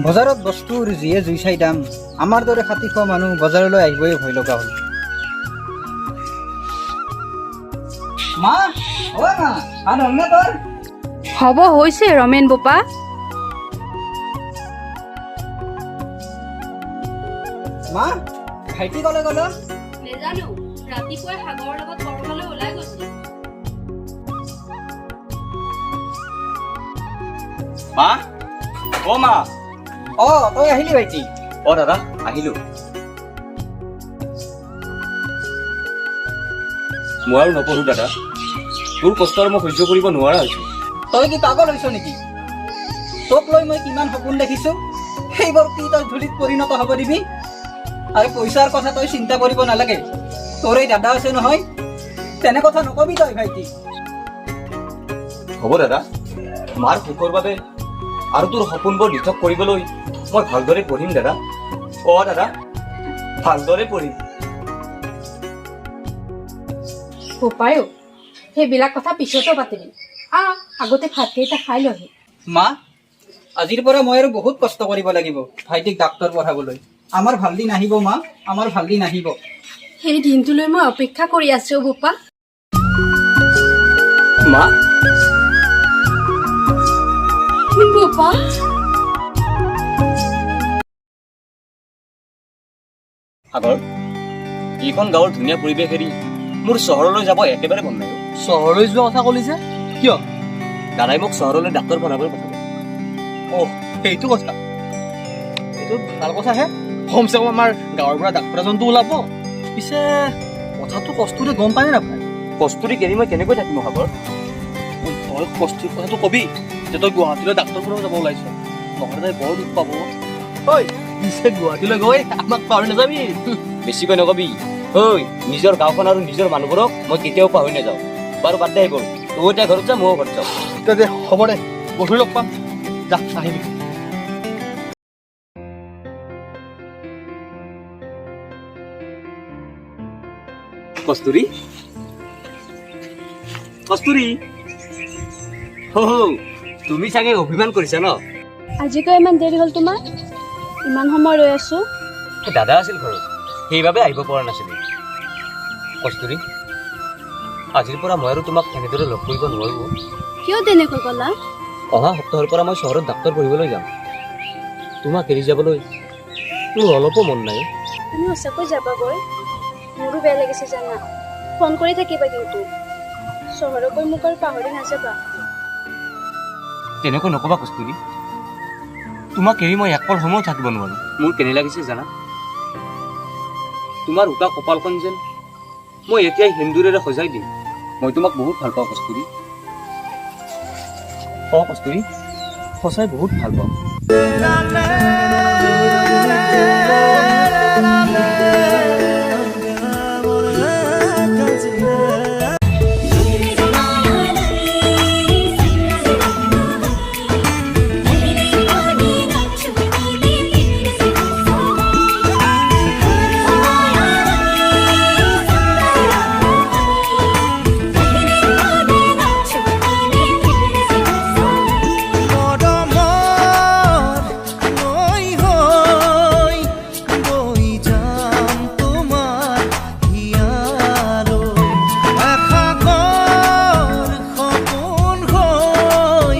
বজাৰত বস্তুৰ যিয়ে জুই চাই দাম, আমাৰ দৰে খাটি খোৱা মানুহ বজাৰলৈ আহিবই ভয় লগা হ'ল। মা, অ মা, ভাত হ'লনে তোৰ? হ'ব হৈছে ৰমেন বোপা। মা, ভাইটি কলে গ'ল? নেজানো, ৰাতিপুৱাই সাগৰৰ লগত কৰবালৈ ওলাই গৈছে। মা, অ মা। অ, তই আহিলি ভাইটি? অ দাদা, আহিলো। মই আৰু নপঢ়ো দাদা, তোৰ কষ্ট আৰু মই সহ্য কৰিব নোৱাৰা হৈছো। তই কি পাগল হৈছ নেকি? তোক লৈ মই কিমান সপোন দেখিছো, সেইবোৰ কি তই ধূলিত পৰিণত হ'ব দিবি? আৰু পইচাৰ কথা তই চিন্তা কৰিব নালাগে, তোৰ এই দাদা আছে নহয়। তেনে কথা নকবি তই ভাইটি। হ'ব দাদা, মাৰ সুখৰ বাবে আৰু তোৰ সপোনবোৰ নিঠক কৰিবলৈ মই ভালদৰে পঢ়িম দাদা। অ দাদা, ভালদৰে পঢ়িম। বোপায়ো, সেইবিলাক কথা পিছতো পাতিবি। আহ, আগতে ভাতকেইটা খাই লহি। মা, আজিৰ পৰা মই আৰু বহুত কষ্ট কৰিব লাগিব ভাইটিক ডাক্তৰ পঢ়াবলৈ। আমাৰ ভাল দিন আহিব মা, আমাৰ ভাল দিন আহিব। সেই দিনটোলৈ মই অপেক্ষা কৰি আছো বোপা। মা। বোপা। সাগৰ, এইখন গাঁৱৰ ধুনীয়া পৰিৱেশ এৰি মোৰ চহৰলৈ যাব একেবাৰে মন নাই অ'। চহৰলৈ যোৱা কথা ক'লি যে, কিয়? দাদাই মোক চহৰলৈ ডাক্তৰ পঢ়াবলৈ পঠাব। অ', সেইটো কথা। এইটো ভাল কথাহে, কমচে কম আমাৰ গাঁৱৰ পৰা ডাক্তৰ এজনটো ওলাব। পিছে কথাটো কস্তুৰীয়ে গম পায় নে নাপায়? কস্তুৰীক এৰি মই কেনেকৈ থাকিম সাগৰ? তই কস্তুৰীৰ কথাটো কবি যে তই গুৱাহাটীলৈ ডাক্তৰ পঢ়াব যাব ওলাইছ, নহ'লে তাই বৰ দুখ পাব। ঐ, পিছে গুৱাহাটীলৈ গৈ আমাক পাহৰি নাযাবি। বেছিকৈ নকবি ঐ। নিজৰ গাঁওখন আৰু নিজৰ মানুহবোৰক মই কেতিয়াও পাহৰি নাযাওঁ। বাৰু বাদ দে সেইবোৰ, তই এতিয়া ঘৰত যা, ময়ো ঘৰত যাওঁ। দে, হ'ব দে, গধূলি লগ পাম। যা, আহিবি। কস্তুৰী, কস্তুৰী, হৌ হৌ, তুমি চাগে অভিমান কৰিছা ন? আজি কিয় ইমান দেৰি হ'ল তোমাৰ? ইমান সময় ৰৈ আছো। দাদা আছিল ঘৰত, সেইবাবে আহিব পৰা নাছিলো। কস্তুৰী, আজিৰ পৰা মই আৰু তোমাক এনেদৰে লগ কৰিব নোৱাৰো। কিয় তেনেকৈ ক'লা? অহা সপ্তাহৰ পৰা মই চহৰত ডাক্তৰ পঢ়িবলৈ যাম। তোমাক এৰি যাবলৈ মোৰ অলপো মন নাই। তুমি সঁচাকৈ যাবাগৈ? মোৰো বেয়া লাগিছে জানা। ফোন কৰি থাকিবা কিন্তু, চহৰত গৈ মোক আৰু পাহৰি নাযাবা। তেনেকৈ নকবা কস্তুৰী, তোমাক এৰি মই এক পল সময়ো থাকিব নোৱাৰো। মোৰ কেনে লাগিছে জানা? তোমাৰ উকা কপালখন যেন মই এতিয়াই সেন্দুৰেৰে সজাই দিম। মই তোমাক বহুত ভাল পাওঁ কস্তুৰী। অ কস্তুৰী, সঁচাই বহুত ভাল পাওঁ। মৰমৰ নৈ হৈ বৈ যাম তোমাৰ হিয়ালৈ, এসাগৰ সপোন হৈ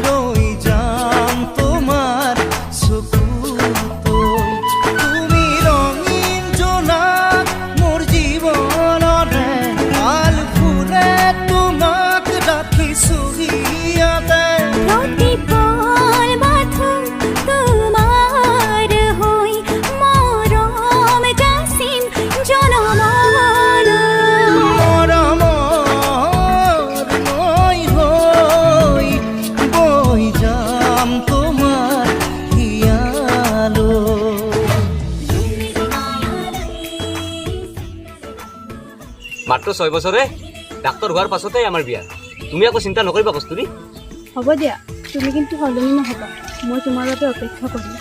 ৰৈ যাম তোমাৰ চকুতৈ। তুমি ৰঙীন জোনাক মোৰ জীৱনৰে, আলফুলে তোমাক ৰাখিছো হিয়াতে। প্ৰতিপল মাথো তোমাৰ হৈ মৰম যাচিম জনমলৈ। মৰমৰ নৈ হৈ বৈ যাম তোমাৰ হিয়ালৈ। মাত্ৰ 6 বছৰে ডাক্তৰ হোৱাৰ পাছতে আমাৰ বিয়া। তুমি আকৌ চিন্তা নকৰিবা কস্তুৰী। হ'ব দিয়া, তুমি কিন্তু সলনি নহ'বা। মই তোমাৰ বাবে অপেক্ষা কৰিম।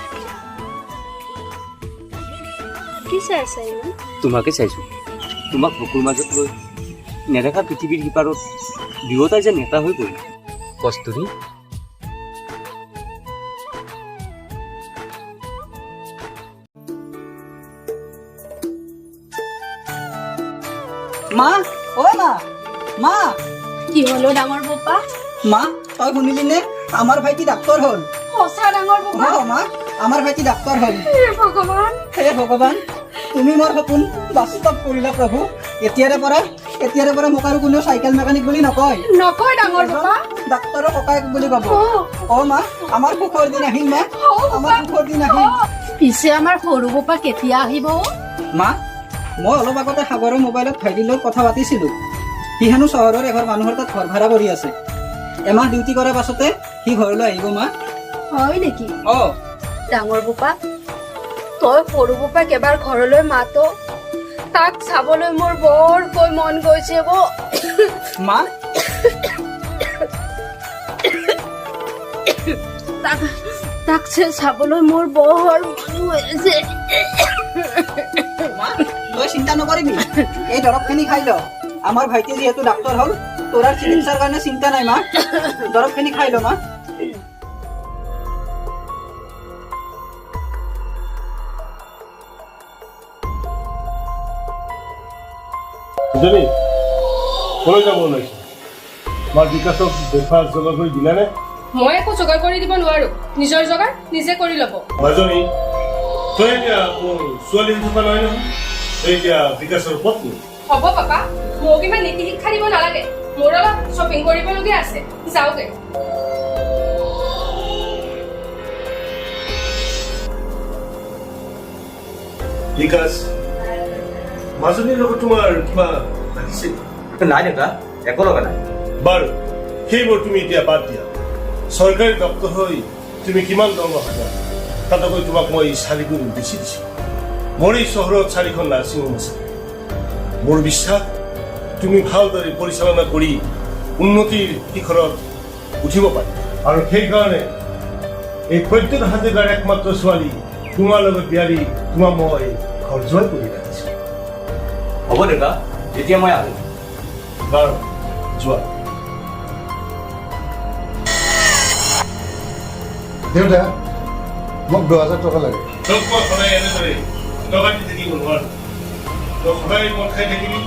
কি চাই আছা ইমান? তোমাকে চাইছো। তোমাক বুকুৰ মাজত লৈ নেদেখা পৃথিৱীৰ সিপাৰত দুয়োটাই যেন নেতা হৈ পৰিল। কস্তুৰী। মা, অ মা, মা। কি হলো ডাঙৰ বোপা? মা, তই শুনিলি নে, আমাৰ ভাইটি ডাক্তৰ হ'ল। সঁচা ডাঙৰ বোপা? অ মা, আমাৰ ভাইটি ডাক্তৰ হ'ল। হে ভগৱান! হে ভগৱান, তুমি মোৰ সপোন বাস্তৱ কৰিলা প্ৰভু। এতিয়াৰে পৰা মোক আৰু কোনেও চাইকেল মেকানিক বুলি নকয়। নকয় ডাঙৰ বোপা। ডাক্তৰৰ ককায়েক বুলি ক'ব। অ মা, আমাৰ সুখৰ দিন আহিল মা, আমাৰ সুখৰ দিন আহিল। পিছে আমাৰ সৰু বোপা কেতিয়া আহিব অ? মা, মই অলপ আগতে সাগৰৰ মোবাইলত ভাইটিৰ লগত কথা পাতিছিলোঁ। সি হেনো চহৰৰ এঘৰ মানুহৰ তাত ঘৰ ভাড়া কৰি আছে। এমাহ ডিউটি কৰাৰ পাছতে সি ঘৰলৈ আহিব মা। হয় নেকি? অ। ডাঙৰ বোপা, তই সৰু বোপাক এবাৰ ঘৰলৈ মাত অ। তাক চাবলৈ মোৰ বৰকৈ মন গৈছে অ। মা। তাক যে চাবলৈ মোৰ বৰ মন গৈ আছে। মা, তই চিন্তা নকৰিবি। এই দৰৱখিনি খাই ল। আমাৰ ভাইটি যিহেতু ডাক্তৰ হ'ল, তোৰ আৰু চিকিৎসাৰ কাৰণে চিন্তা নাই মা। দৰৱখিনি খাই ল মা। মাজনী, কলৈ যাব ওলাইছে? মাৰ বিকাশক ব্ৰেকফাষ্ট যোগাৰ কৰি দিলানে? মই একো যোগাৰ কৰি দিব নোৱাৰো। নিজৰ যোগাৰ নিজে কৰি ল'ব। মাজনী, তই এতিয়া মোৰ ছোৱালী হৈ থকা নাই নহয়। তই এতিয়া বিকাশৰ পত্নী। হ'ব পাপা, মোক ইমান নীতি শিক্ষা দিব নালাগে। মোৰ অলপ শ্বপিং কৰিবলগীয়া আছে, যাওঁগে। বিকাশ, মাজনীৰ লগত তোমাৰ কিবা লাগিছে? নাই দেউতা, একো লগা নাই। বাৰু, সেইবোৰ তুমি এতিয়া বাদ দিয়া। চৰকাৰী ডক্তৰ হৈ তুমি কিমান দৰমহা পোৱা? তাতকৈ তোমাক মই 4 গুণ বেছি দিছোঁ। মোৰ এই চহৰত চাৰিখন নাৰ্ছিং হোম আছে। মোৰ বিশ্বাস, তুমি ভালদৰে পৰিচালনা কৰি উন্নতিৰ শিখৰত উঠিব পাৰিবা। আৰু সেইকাৰণে এই প্ৰদ্যুৎ হাজৰিকাৰ একমাত্ৰ ছোৱালী তোমাৰ লগত বিয়া দি তোমাক মই ঘৰ জোৱাই কৰি ৰাখিছোঁ। হ'ব দেউতা, এতিয়া মই আহোঁ। বাৰু, যোৱা। দেউতা, মোক 10,000 টকা লাগে। তোক মই সদায় এনেদৰে টকা দি থাকিব নোৱাৰো। তই সদায় মদ খাই থাকিবি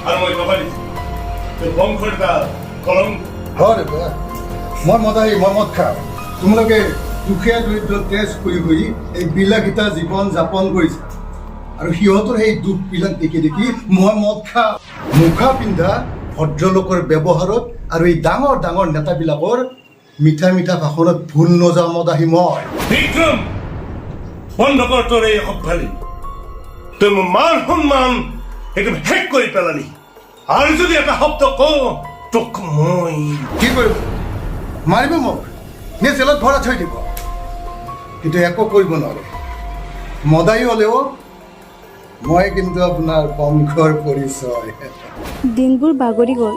আৰু মই টকা দি থাকিম। তোৰ বংশৰ এটা কলংক। হয় দেউতা, মই মদাহী, মই মদ খাওঁ। তোমালোকে দুখীয়া দৰিদ্ৰ তেজ শুহি শুহি এই বিলাসিতা জীৱন যাপন কৰিছা আৰু সিহঁতৰ সেই দুখবিলাক দেখি দেখি মই মদ খাওঁ। মুখা পিন্ধা ভদ্ৰলোকৰ ব্যৱহাৰত আৰু এই ডাঙৰ ডাঙৰ নেতাবিলাকৰ মিঠা মিঠা ভাষণত ভুল নোযোৱা মদাহী মই। বিক্ৰম, বন্ধ কৰ তোৰ এই অসভ্যালি। তই মোৰ মান সন্মান একদম শেষ কৰি পেলালি। আৰু যদি এটা শব্দ কওঁ, তোক মই কি কৰিব? মাৰিব মোক নে জেলত ভৰাই থৈ দিব? কিন্তু একো কৰিব নোৱাৰে। মদাহী হ'লেও মই কিন্তু আপোনাৰ বংশৰ পৰিচয়। দিনবোৰ বাগৰি গ'ল,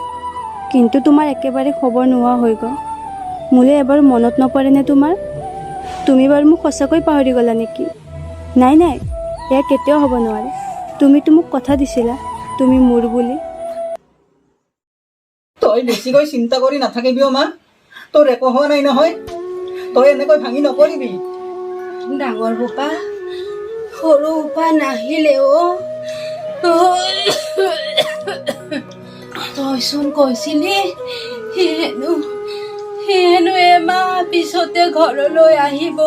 কিন্তু তোমাৰ একেবাৰে খবৰ নোহোৱা হৈ গ'ল। মোলৈ এবাৰ মনত নপৰেনে তোমাৰ? তুমি বাৰু মোক সঁচাকৈ পাহৰি গ'লা নেকি? নাই নাই, এয়া কেতিয়াও হ'ব নোৱাৰে। তুমিতো মোক কথা দিছিলা, তুমি মোৰ বুলি। তই বেছিকৈ চিন্তা কৰি নাথাকিবি অ মা। তোৰ একো হোৱা নাই নহয়। তই এনেকৈ ভাঙি নপৰিবি। ডাঙৰ বোপা, সৰু বোপা নাহিলে অ। তইচোন কৈছিলি সি হেনো এমাহ পিছতে ঘৰলৈ আহিব।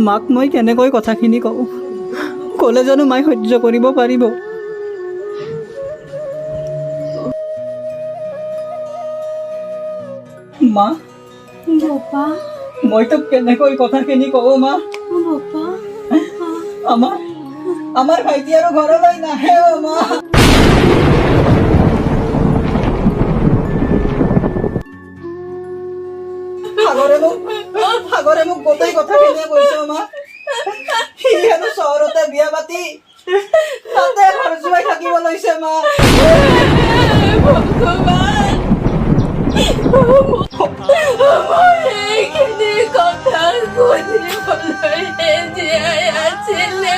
মাক মই কেনেকৈ কথাখিনি কওঁ? ক'লে জানো মায়ে সহ্য কৰিব পাৰিব? মা। বোপা। মই তোক কেনেকৈ কথাখিনি কওঁ মা? বোপা। আমাৰ ভাইটি আৰু ঘৰলৈ নাহে অ মা। সাগৰে মোক গোটেই কথাখিনিয়ে কৈছে অ মা। সি হেনো চহৰতে বিয়া পাতি তাতে ঘৰ জোৱাই থাকিব লৈছে মা। ভগৱান, মই এইখিনি কথা শুনিবলৈহে জীয়াই আছিলো।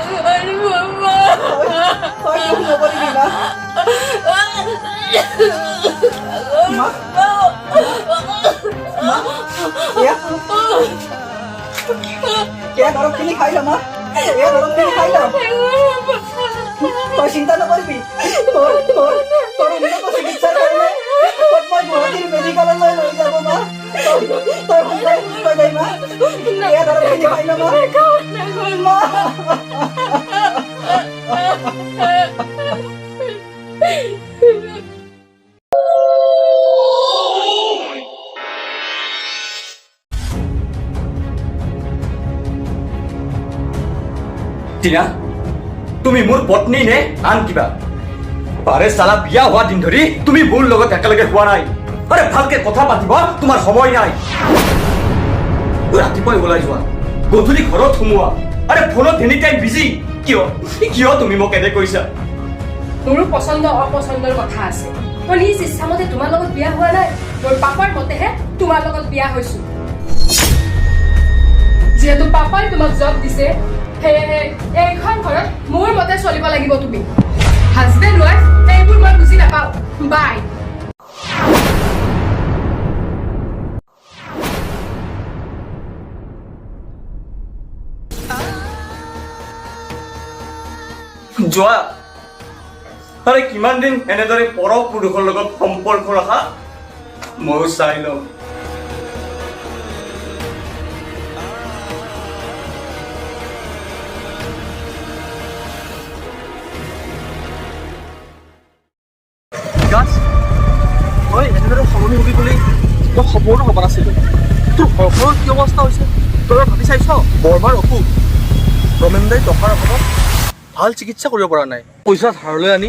ডাঙৰ বোপা। তই দুখ নকৰিবি মা। মা, মা, এয়া এয়া দৰৱখিনি খাই ল মা, এয়া দৰৱখিনি খাই ল। তই চিন্তা নকৰিবি, তোৰ তোৰ তোৰ উন্নত চিকিৎসাৰ কাৰণে তোক মই গুৱাহাটীৰ মেডিকেললৈ লৈ যাব মা। তই তই সোনকালে সুস্থ হৈ মা, এয়া দৰৱখিনি খাই ল মা। মা, টিনা, তুমি মোৰ পত্নী নে আন কিবা? আৰে চালা, বিয়া হোৱা দিন ধৰি তুমি মোৰ লগত একেলগে হোৱা নাই। আৰে ভালকে কথা পাতিব তোমাৰ সময় নাই। ৰাতিপুৱাই ওলাই যোৱা, গধূলি ঘৰত সোমোৱা, আৰে ফোনত এনি টাইম বিজি। কিয়, কিয় তুমি মোক এনে কৈছা? মোৰো পচন্দ অপচন্দৰ কথা আছে। মই নিজ ইচ্ছামতে তোমাৰ লগত বিয়া হোৱা নাই, মোৰ পাপাৰ মতেহে তোমাৰ লগত বিয়া হৈছো। যিহেতু পাপাই তোমাক জব দিছে, সেয়েহে এইখন ঘৰত মোৰ মতে চলিব লাগিব। তুমি হাজবেণ্ড ৱাইফ এইবোৰ মই বুজি নাপাওঁ। বাই। যোৱা, আৰে কিমান দিন এনেদৰে পৰ পুৰুষৰ লগত সম্পৰ্ক ৰখা ময়ো চাই ল'ম। বিকাশ, তই এনেদৰে সলনি হবি বুলি মই সপোনো ভবা নাছিলোঁ। তোৰ ঘৰখনৰ কি অৱস্থা হৈছে তই এবাৰ ভাবি চাইছ? বৰমাৰ অসুখ, ৰমেন দাই টকাৰ অভাৱত ভাল চিকিৎসা কৰিব পৰা নাই। পইচা ধাৰলৈ আনি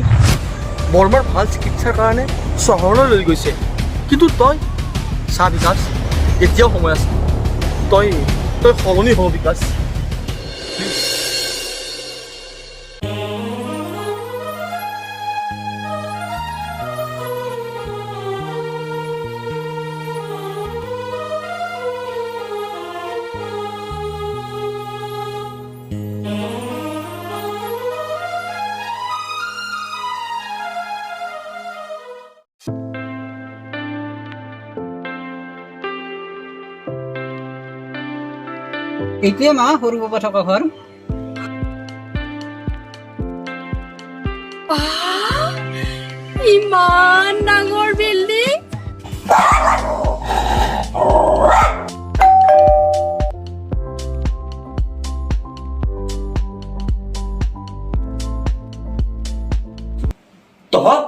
বৰমাৰ ভাল চিকিৎসাৰ কাৰণে চহৰলৈ লৈ গৈছে। কিন্তু তই চা বিকাশ, এতিয়াও সময় আছে, তই তই সলনি হ বিকাশ। এইটোৱে মা, সৰু বাবা থকা ঘৰ। ইমান ডাঙৰ বিল্ডিং! তহঁত?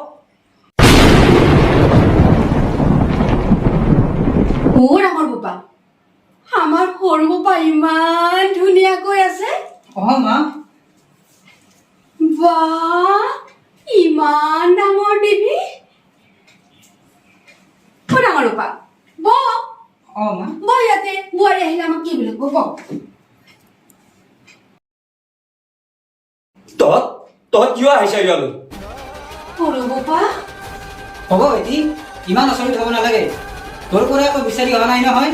অ ডাঙৰ বোপা, আমাৰ সৰু বোপা ইমান ধুনীয়াকৈ আছে। অ মা। বাহ, ইমান ডাঙৰ টিভি! অ ডাঙৰ বোপা, বহ। অ মা। বহ ইয়াতে। বোৱাৰী আহিলে আমাক কি বুলি ক'ব? তহঁত তহঁত কিয় আহিছ ইয়ালৈ? সৰু বোপা। হ'ব ভাইটি, ইমান আচৰিত হ'ব নালাগে। তোৰ পৰা একো বিচাৰি অহা নাই নহয়।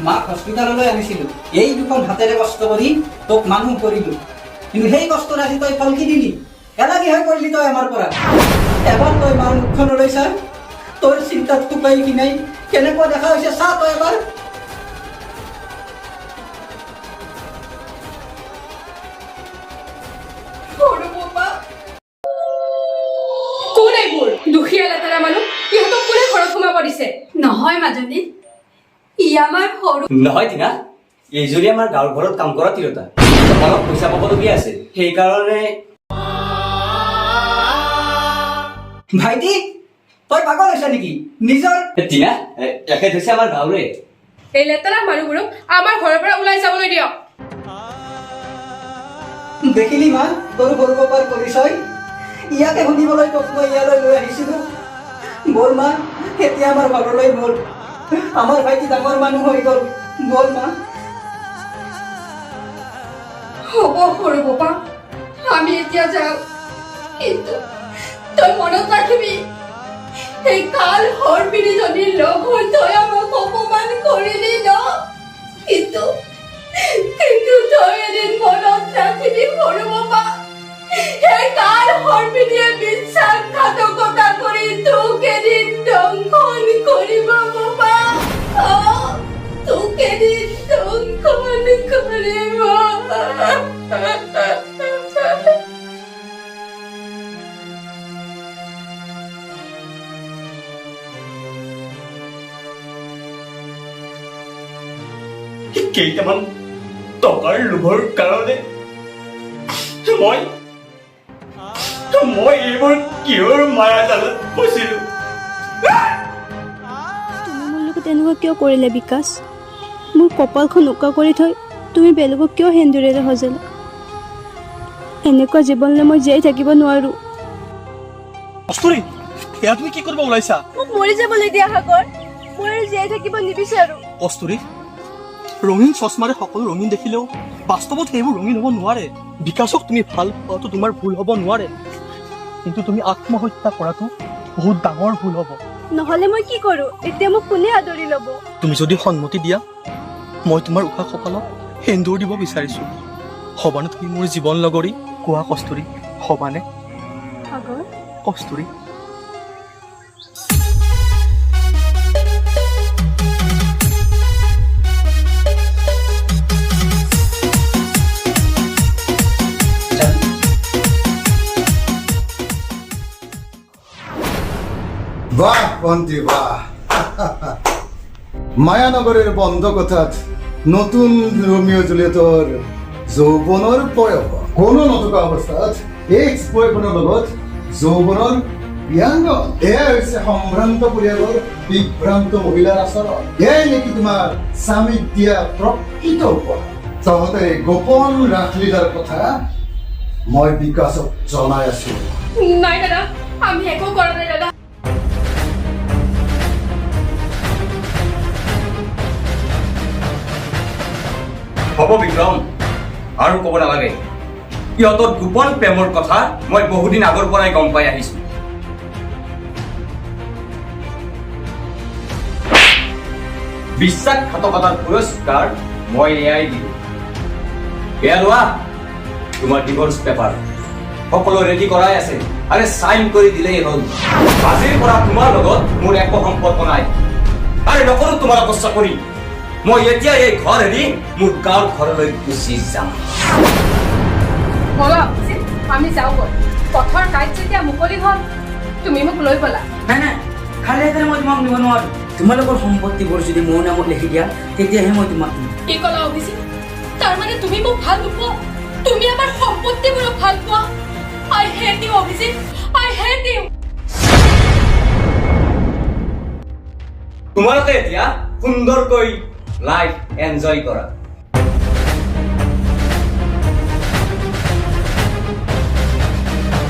মাক হস্পিটাললৈ আনিছিলো। এই দুখন হাতেৰে কষ্ট কৰি তোক মানুহ কৰিলো, কিন্তু সেই কষ্টৰ আজি তই ফল কি দিলি? এলাগী হৈ পৰিলি তই আমাৰ পৰা। এবাৰ তই মাৰ মুখখনলৈ চা, তোৰ চিন্তাত শুকাই কিনাই কেনেকুৱা দেখা হৈছে চা তই এবাৰ। সৰু বোপা। কোন এইবোৰ দুখীয়া লেতেৰা মানুহ? ইহঁতক কোনে ঘৰত সোমাব দিছে? নহয় মাজনী, ই আমাৰ সৰু নহয় টিনা, এইজনী আমাৰ গাঁৱৰ ঘৰত কাম কৰা তিৰোতা। অলপ পইচা পাবলগীয়া আছে, সেইকাৰণে। ভাইটি, তই পাগল হৈছ নেকি? নিজৰ টিনা, এখেত হৈছে আমাৰ গাঁৱৰে। এই লেতেৰা মানুহবোৰক আমাৰ ঘৰৰ পৰা ওলাই যাবলৈ দিয়ক। দেখিলি মা, তোৰ সৰু পাপাৰ পৰিচয়? ইয়াকে শুনিবলৈ তোক মই ইয়ালৈ লৈ আহিছিলো। ব'ল মা, এতিয়া আমাৰ ঘৰলৈ ব'ল। আমাৰ ভাইটি ডাঙৰ মানুহ হৈ গ'ল। ব'ল মা। হ'ব সৰু বোপা, আমি এতিয়া যাওঁ। কিন্তু তই মনত ৰাখিবি, সেই কাল সৰপিনীজনীৰ লগ হৈ তই আমাক অপমান কৰিলি ন? কিন্তু কিন্তু তই এদিন মনত ৰাখিবি সৰু বোপা, সেই কাল সৰপিনীয়ে বিশ্বাসঘাতকতা কৰি তোক এদিন দংশন কেইটামান টকাৰ লোভৰ কাৰণে মই মই এইবোৰ কিহৰ মায়া জালত ফচিলো। তুমি মোৰ লগত এনেকুৱা কিয় কৰিলে বিকাশ? মোৰ কপালখন উকা কৰি থৈ তুমি বেলেগক কিয় সেন্দুৰেৰে সজালা? এনেকুৱা জীৱনলৈ মই জীয়াই থাকিব নোৱাৰোঁ। কস্তুৰী, এয়া তুমি কি কৰিব ওলাইছা? মোক মৰি যাবলৈ দিয়া সাগৰ, মই আৰু জীয়াই থাকিব নিবিচাৰোঁ। কস্তুৰী, ৰঙীন চশমাৰে সকলো ৰঙীন দেখিলেও বাস্তৱত সেইবোৰ ৰঙীন হ'ব নোৱাৰে। বিকাশক তুমি ভাল পোৱাটো তোমাৰ ভুল হ'ব নোৱাৰে, কিন্তু তুমি আত্মহত্যা কৰাটো বহুত ডাঙৰ ভুল হ'ব। নহ'লে মই কি কৰোঁ? এতিয়া মোক কোনে আদৰি ল'ব? তুমি যদি সন্মতি দিয়া, মই তোমাৰ উশাহ কপালত সেন্দুৰ দিব বিচাৰিছো। হ'বানে তুমি মোৰ জীৱন লগৰী? কোৱা কস্তুৰী, হ'বানে? সাগৰ। কস্তুৰী। বাহ ভন্টি বাহ। মায়ানগৰেৰ বন্ধ কথাত নতুন ৰোমিঅ' জুলিয়েটৰ যৌৱনৰ বয়স কোনো নথকা অৱস্থাত এক্স বয়ফ্ৰেণ্ডৰ লগত যৌৱনৰ বিয়াঙ্গন, এয়াই হৈছে সম্ভ্ৰান্ত পৰিয়ালৰ বিভ্ৰান্ত মহিলাৰ আচৰণ। এয়াই নেকি তোমাৰ স্বামীক দিয়া প্ৰকৃত উপহাৰ? তহঁতে গোপন ৰাসলীলাৰ কথা মই বিকাশক জনাই আছো। নাই দাদা, আমি একো কৰা নাই দাদা। হ'ব বিক্ৰম, আৰু ক'ব নালাগে। ইহঁতৰ গোপন প্ৰেমৰ কথা মই বহুদিন আগৰ পৰাই গম পাই আহিছো। বিশ্বাসঘাতকতাৰ পুৰস্কাৰ মই এয়াই দিলো। এয়া লোৱা তোমাৰ ডিভোৰ্চ পেপাৰ, সকলো ৰেডি কৰাই আছে, আৰে চাইন কৰি দিলেই হ'ল। আজিৰ পৰা তোমাৰ লগত মোৰ একো সম্পৰ্ক নাই, আৰে নকৰো তোমালোকৰ চাকৰি। মই এতিয়া এই ঘৰ এৰি মোৰ গাঁৱৰ ঘৰলৈ গুচি যাম। ব'লা অভিজিত, আমি যাওঁগৈ। পথৰ কাঁইট যেতিয়া মুকলি হ'ল, তুমি মোক লৈ ব'লা। নাই নাই, খালী হাতেৰে মই তোমাক নিব নোৱাৰো। তোমালোকৰ সম্পত্তিবোৰ যদি মোৰ নামত লিখি দিয়া, তেতিয়াহে মই তোমাক নিম। কি ক'লা অভিজিত? তাৰমানে তুমি মোক ভাল নোপোৱা? তুমি আমাৰ সম্পত্তিবোৰক ভাল পোৱা? I hate you Abhijit, I hate you. তোমালোকে এতিয়া সুন্দৰকৈ লাইফ এনজয় কৰা।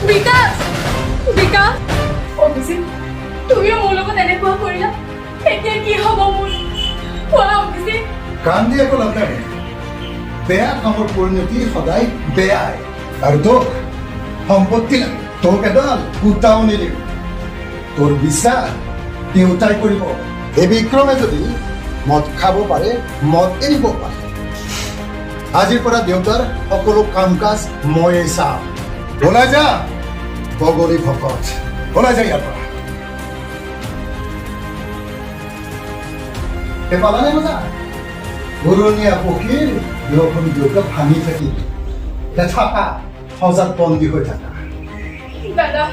বিকাশ, বিকাশ। অভিজিত, তুমিও মোৰ লগত এনেকুৱা কৰিলা, এতিয়া কি হ'ব মোৰ? কোৱা অভিজিত। কান্দি একো লাভ নাই। বেয়া কামৰ পৰিণতি সদায় বেয়াই। আৰু তোক সম্পত্তি লাগে, তোক এডাল সূতাও নিদিওঁ। তোৰ বিচাৰ দেউতাই কৰিব। এই বিক্ৰমে যদি মদ খাব পাৰে, মদ এৰিব পাৰে। আজিৰ পৰা দেউতাৰ সকলো কাম কাজ ময়ে চাম। ওলাই যা বগৰী ভকত, ওলাই যা ইয়াৰ পৰা। এই পালানে মজা? ঘূৰণীয়া পক্ষীৰ দেহখন দেউতা ভাঙি থাকিল। এতিয়া থাকা, সজাত বন্দী হৈ থাকা। দাদা।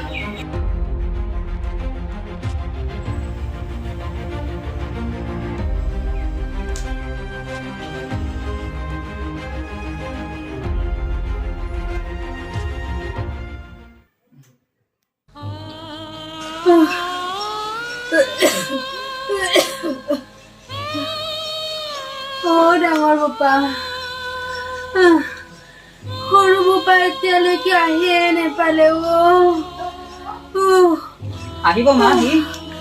অ ডাঙৰ বোপা, সৰু বোপা এতিয়ালৈকে আহিয়ে নেপালে অ। আহিব মা সি,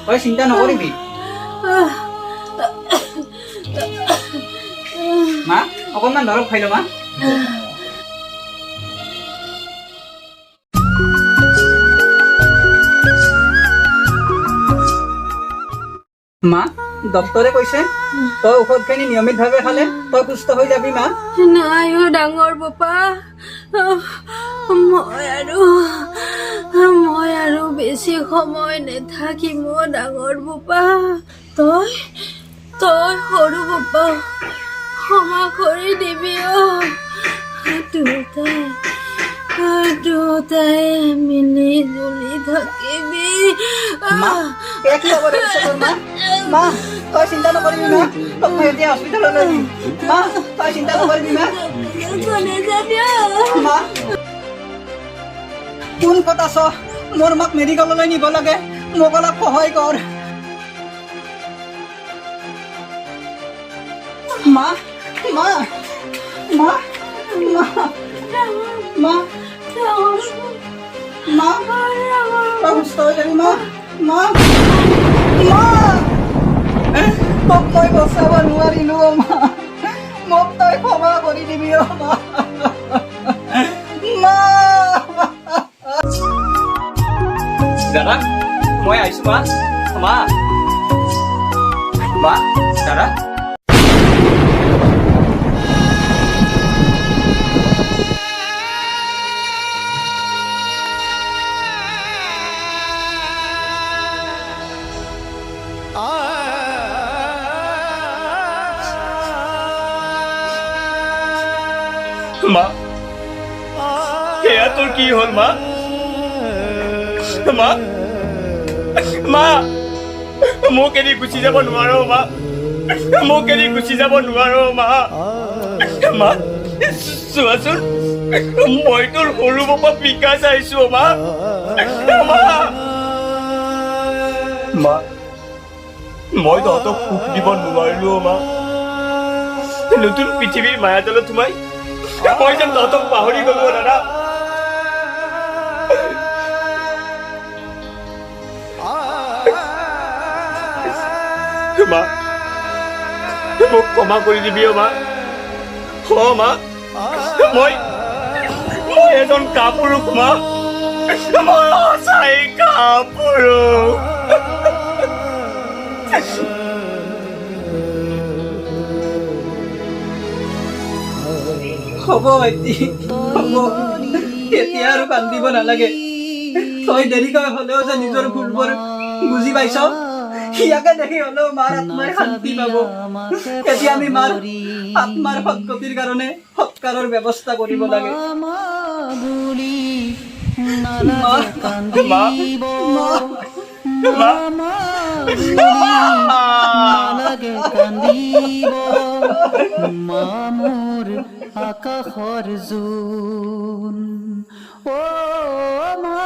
তই চিন্তা নকৰিবি। মা, অকণমান দৰৱ খাই ল মা। মা, ডক্তৰে কৈছে তই ঔষধখিনি নিয়মিতভাৱে খালে তই সুস্থ হৈ যাবি মা। নাই অ ডাঙৰ বোপা, মই আৰু বেছি সময় নাথাকিম অ ডাঙৰ বোপা। তই তই সৰু বোপা ক্ষমা কৰি দিবি অ। দুটাই দুটাই মিলি জুলি থাকিবি। মা, এয়া কি হ'ব ধৰিছে তোৰ মা? মা। তই চিন্তা নকৰিবি মা, তোক মই এতিয়া হস্পিটেললৈ নিম। মা, তই চিন্তা নকৰিবি মা। মা, কোন ক'ত আছ? মোৰ মাক মেডিকেললৈ নিব লাগে, মোক অলপ সহায় কৰ। মা, মা, মা, মা, মা, মা, তই সুস্থ হৈ যাবি মা। মা, মা, তোক মই বচাব নোৱাৰিলো অ' মা, মোক তই ক্ষমা কৰি দিবি অ' মা। মা। দাদা, মই আহিছো। মা, মা, মা, দাদা। মা, সেয়া তোৰ কি হ'ল? মা, মা, মা, মোক এৰি গুচি যাব নোৱাৰ মা, মোক এৰি গুচি যাব নোৱাৰ মা। মা, চোৱাচোন, মই তোৰ সৰু বাপা বিকাশ আহিছো মা। মা, মা, মই তহঁতক সুখ দিব নোৱাৰিলো মা। নতুন পৃথিৱীৰ মায়াজালত সোমাই মই যেন তহঁতক পাহৰি গলো দাদা। মা, মোক ক্ষমা কৰি দিবি অ' মা। অ' মা, মই এজন কাপুৰুষ মা, মই সঁচাই কাপুৰুষ। হ'ব ভাইটি, হ'ব, এতিয়া আৰু কান্দিব নালাগে। তই দেৰিকৈ হ'লেও যে নিজৰ ভুলবোৰ বুজি পাইছ, ইয়াকে দেখি হ'লেও মাৰ আত্মাই শান্তি পাব। এতিয়া আমি মাৰ আত্মাৰ সদগতিৰ কাৰণে সৎকাৰৰ ব্যৱস্থা কৰিব লাগে। মা, মা, মা, নালাগে কান্দিব মা, মোৰ আকাশৰ জোন, অ মা।